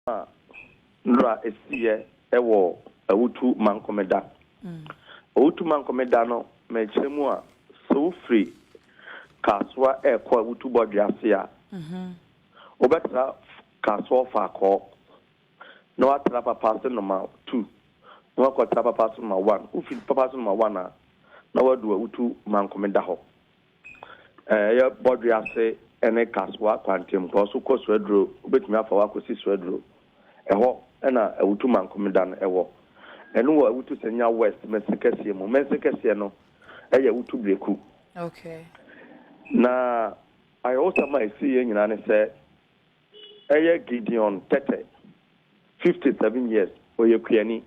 A nnora ɛsiiɛ wɔ Awutu Mankomeda. Awutu Mankomeda no, mekyerɛ mu a, sɛ wofiri Kasoa ɛrekɔ Awutu Bɔdwease a, wobɛtra Kasoa Ɔfaakɔɔ, na woatra Papaase Nɔma 2, na woakɔtra Papaase Nɔma 1. Wofiri Papaase Nɔma 1 a, na woadu Awutu Mankomeda hɔ. Ɛyɛ Bɔdwease ne Kasoa kwantemporɔ so kɔ Suaduro, wobɛtumi afa hɔ akɔsi Suaduro. Ɛhɔ na Awutu Mankomda no wɔ. Ɛno wɔ Awutu Senya West mansin kɛseɛ mu. Mansin kɛseɛ no yɛ Awutu Breku. Okay. Na ayɔwosɛm a ɛsiiɛ nyinaa ne sɛ ɛyɛ Gideon Tɛtɛ, 57 years, ɔyɛ kuani.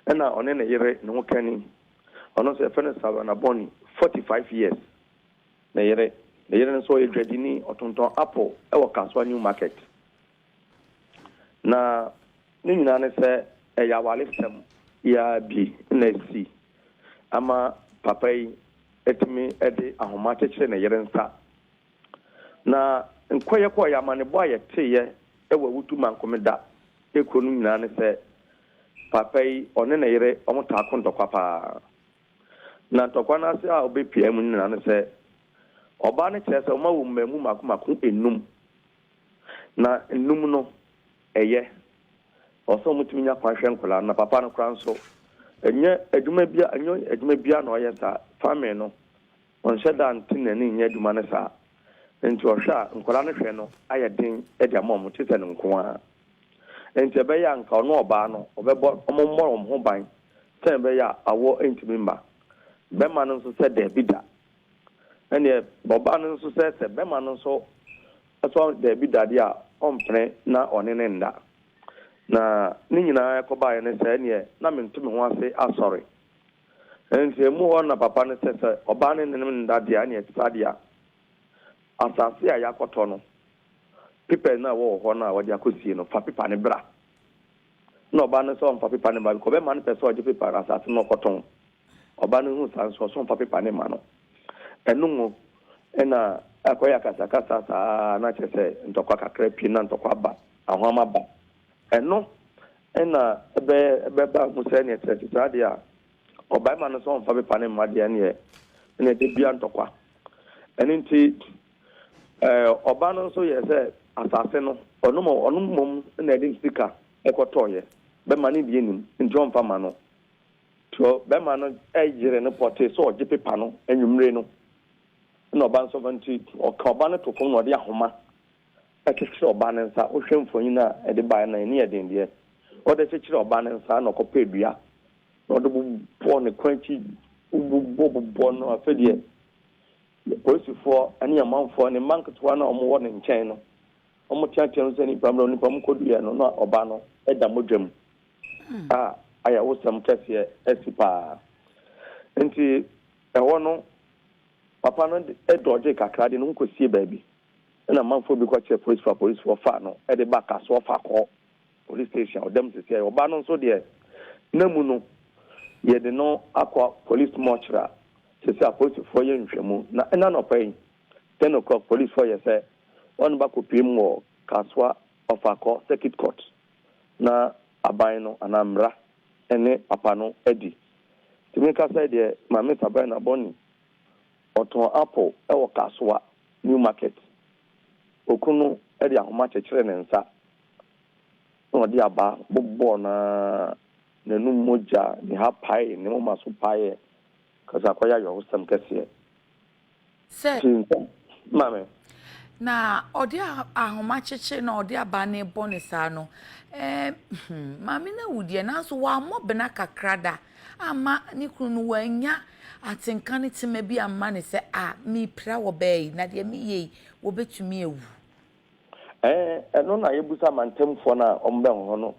Ɛna ɔne ne yere, ne ho kani, ɔno nso yɛfrɛ no Savannah Bonny, 45 years, ne yere. Ne yere no nso ɔyɛ dwadini, ɔtontɔn apple wɔ Kasoa New Market. Na ne nyinaa ne sɛ ɛyɛ awaresɛm yi ara bi na asi ama papa yi atumi de ahoma akyekyere ne yere nsa. Na nkɔyɛ kɔɔyɛ amanebɔ a yɛteeɛ wɔ Awutu Mankomeda kuro no nyinaa ne sɛ papa yi ɔne ne yere wɔtaa ko ntɔkwa paa. Na ntɔkwa no ase a ɔbɛpia mu nyinaa ne sɛ ɔbaa no kyerɛ sɛ wɔawo mmamu mako mako nnum. Na nnum no ɛyɛ ɔsɛ wɔtumi nya kwan hwɛ nkwadaa no. Na papa no koraa nso ɛnyɛ adwuma bia ɛnyɛ adwuma bia na ɔyɛ saa farming no ɔnhyɛ da nte n'ani nyɛ adwuma no saa. Nti ɔhwɛ a nkwadaa no hwɛ no ayɛ den de ama wɔn te sɛ ne nko ara. Nti ɛbɛyɛ a nka ɔno ɔbaa no ɔbɛbɔ wɔn mmɔ wɔn ho ban sɛ ɛbɛyɛ a awɔ ntumi mma. Bɛrima no nso sɛ daabi da. Ɛneɛ ɔbaa no nso sɛ sɛ bɛrima no nso sɛ daabi da deɛ a ɔmpene na ɔne ne nda. Na ne nyinaa ɛkɔbaeɛ ne sɛ ɛneɛ na mente me ho ase asɔre. Nti emu hɔ na papa no sɛ sɛ ɔbaa no ne ne nda deɛ ɛneɛ saa deɛ a asase a yɛakɔtɔ no pepa no a ɛwɔ hɔ no a wɔde akɔsie no fa pepa no bra. Na ɔbaa no sɛ ɔmfa pepa no ma because bɛrima no pɛ sɛ ɔgye pepa no asase no ɔkɔtɔn. Ɔbaa no hu saa nso ɔsɛ ɔmfa pepa no ma no. Ɛno mu ɛna akɔyɛ akasakasa saa na kyerɛ sɛ ntɔkwa kakra pie na ntɔkwa ba ahoama ba. Ɛno ɛna ɛbɛ ɛbɛba mu sɛ ɛneɛ kyerɛ sɛ saa deɛ a ɔbarima no sɛ ɔmfa pepa no mma deɛ ɛneɛ ɛna ɛde bia ntɔkwa. Ɛno nti ɛɛ ɔbaa no nso yɛ sɛ asase no ɔno mo ɔno mmom na ɛde sika ɛkɔtɔɔyɛ. Bɛrima no deɛ nim nti ɔmfa ma no. Nti bɛrima no ɛyere no pɔtee sɛ ɔgye pepa no anwummere no. Ɛna ɔbaa nso fa nti ɔka ɔbaa no to fam na ɔde ahoma ɛkyekyere ɔbaa no nsa. Wohwɛ mfonyin a ɛde baeɛ no ani yɛ den deɛ. Ɔde kyekyere ɔbaa no nsa na ɔkɔpɛ dua na ɔde bobɔ ne kɔn akyi bobɔ bobɔ no. Afei deɛ polisifoɔ ne amanfoɔ ne mma nketewa no a wɔwɔ ne nkyɛn no wɔteatea mu sɛ nipa mmerɛ nipa mu kɔduiɛ no na ɔbaa no da mogya mu a ayɛwosɛm kɛseɛ asi paa. Nti ɛhɔ no papa no dɔgye kakra de ne ho kɔsie baabi ɛna amanfoɔ bi kɔkyerɛ polisifoɔ a polisifoɔ faa no de ba Kasoa Fakɔ police station ɔdam sisi a ɔbaa no nso deɛ na mu no yɛde no akɔ police mortuary a sisi a polisifoɔ yɛ nhwɛmu na ɛna nɔpɛ yi 10 o'clock polisifoɔ yɛ sɛ wɔn ba kɔpie mu wɔ Kasoa Ɔfakɔ Circuit Court na aban no anaa mmara ne papa no adi. Tumi kasa deɛ Maame Sabrina Bɔnni ɔtɔn apple ɛwɔ Kasoa New Market. Okunu de ahoma kyekyere ne nsa na ɔde aba bobɔɔ naa n'anum mogya ne ha pae ne moma so paeɛ kasa akɔyɛ ayɔhosɛm kɛseɛ. Sɛ nti nsɛm maame. Na ɔde ahoma kyekyere na ɔde aba ne bɔ ne saa no maame no awu deɛ, nanso wammɔ bena kakra da ama ne kunu no wanya atenka ne tema bi amma ne sɛ a mepira wɔ bɛɛ yi na deɛ meyɛ yi wɔbɛtumi awu. Ɛno na yɛbusa amantamfoɔ no a ɔmbɛn hɔ no,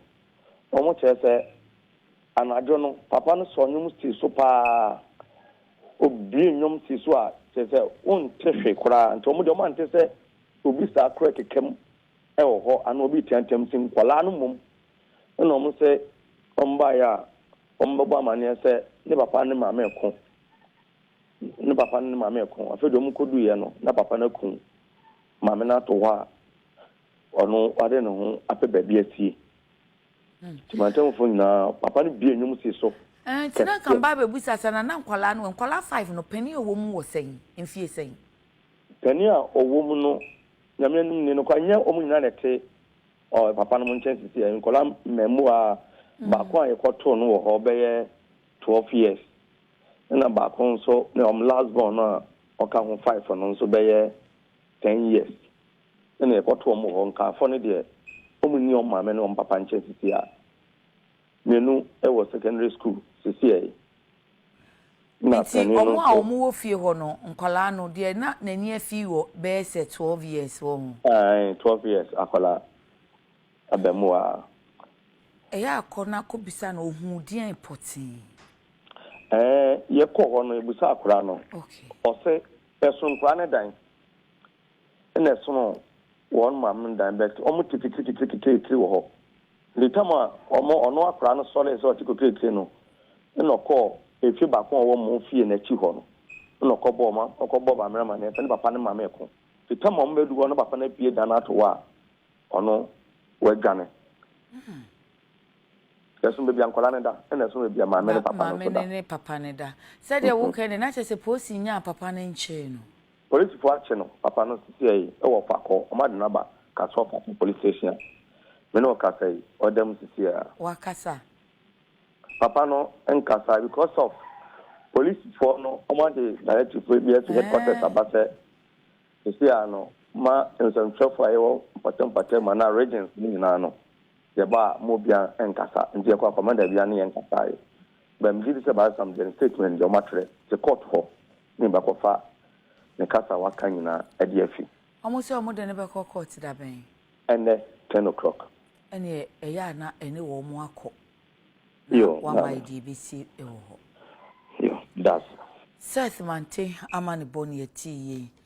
ɔmo kyerɛ sɛ anadwo no papa no sɔ nnwom si so paa, obie nnwom si so a kyerɛ sɛ wonte hwee koraa. Nti ɔmo deɛ ɔmo ante sɛ obi saa kora kekam ɛwɔ hɔ anaa obi teateam si nkɔlaa no mmom. Ɛna ɔmo sɛ ɔmo baeɛ a ɔmo bɛbɔ amanneɛ sɛ ne papa ne maame ko, ne papa ne maame ko. Afei deɛ ɔmo kɔduiɛ no na papa no aku maame no ato hɔ a. ɔno wade ne ho apɛ baabi asie. Nti mantamfoɔ nyinaa, papa no bue nnwom si so Ɛɛ, nti na nka kɛseɛ. mba abɛbusa sɛ na na nkwadaa no, nkwadaa 5 no, panin a ɔwɔ mu wɔ sɛn, mfie sɛn? Panin a ɔwɔ mu no, Nyame anim ni no kwa, nyɛ wɔn nyinaa na ɛte ɔ papa no mo nkyɛn sisi ɛ. Nkwadaa mmaamua baako a yɛkɔtoo no wɔ hɔ bɛyɛ 12 years, ɛna baako nso ne ɔmo last born no a ɔka ho 5 no nso bɛyɛ 10 years, ɛna yɛkɔtoo ɔmo wɔ hɔ. Nkaafo no deɛ, ɔmo ni ɔmo maame ne ɔmo papa nkyɛn sisi a mmienu ɛwɔ secondary school sisi ɛ na Nti panin no ɔmo a nso ɔmo wɔ fie hɔ no, nkwadaa no deɛ na n'ani afi wɔ bɛyɛ sɛ 12 years wɔ ho? Ɛɛ, 12 years akwadaa abɛmoa. Ɛyɛ akɔ na akɔbisa no ohun deɛn pɔtee? Ɛɛ, yɛkɔ hɔ no, ebusa akwadaa no. Ɔsɛ ɛso nkwadaa ne dan ɛna ɛsono wɔn maame dan, bɛt wɔn te kitikiti wɔ hɔ. The time a ɔmo ɔno akwadaa no sɔre sɛ ɔte kokirikiri no, ɛna ɔkɔɔ efie baako a ɔwɔ mo fie n'akyi hɔ no, ɛna ɔkɔbɔ ɔma ɔkɔbɔ maame ama ne ne papa ne maame ko. The time a ɔmo bɛdu hɔ no, papa no apue dan no ato hɔ a ɔno wadwane. Ɛso baabi a nkwadaa no da, ɛna ɛso baabi a maame ne papa no maame nso da. Ne ne papa ne da. Sɛdeɛ woka ne na kyerɛ sɛ polisi nyaa papa no nkyɛn no? Polisifoɔ akye no, papa no sisi ayi ɛwɔ Fakɔ. Ɔmo ade no aba Kasoa Fakɔ Police Station a me ne ɔkasa yi, ɔda mu sisi a. Wakasa? Papa no nkasa because of polisifoɔ no, ɔmo ade directive bi afi headquarters aba sɛ sisi a no ma nsɛmtwerɛfoɔ a yɛwɔ mpɔtɛmpɔtɛ mu anaa regions no nyinaa no, yɛba a mo bia nkasa. Nti yɛkɔ akɔmanda bia ne yɛn nkasa yɛ bɛn gyi di sɛ baasam deɛ ne statement deɛ ɔmo atwerɛ te court hɔ ne bɛkɔfa ne kasa waka nyinaa ɛde afi. Ɔmo sɛ ɔmo de ne bɛkɔ court da bɛn? Ɛnɛ 10 o'clock. Ɛne ɛyɛ a na ɛne wɔn mo akɔ na Yo, wama maame. yɛ deɛ ɛbɛsi ɛwɔ hɔ. Yo, that's Seth Mante ama ne bɔ ne yɛtii yie.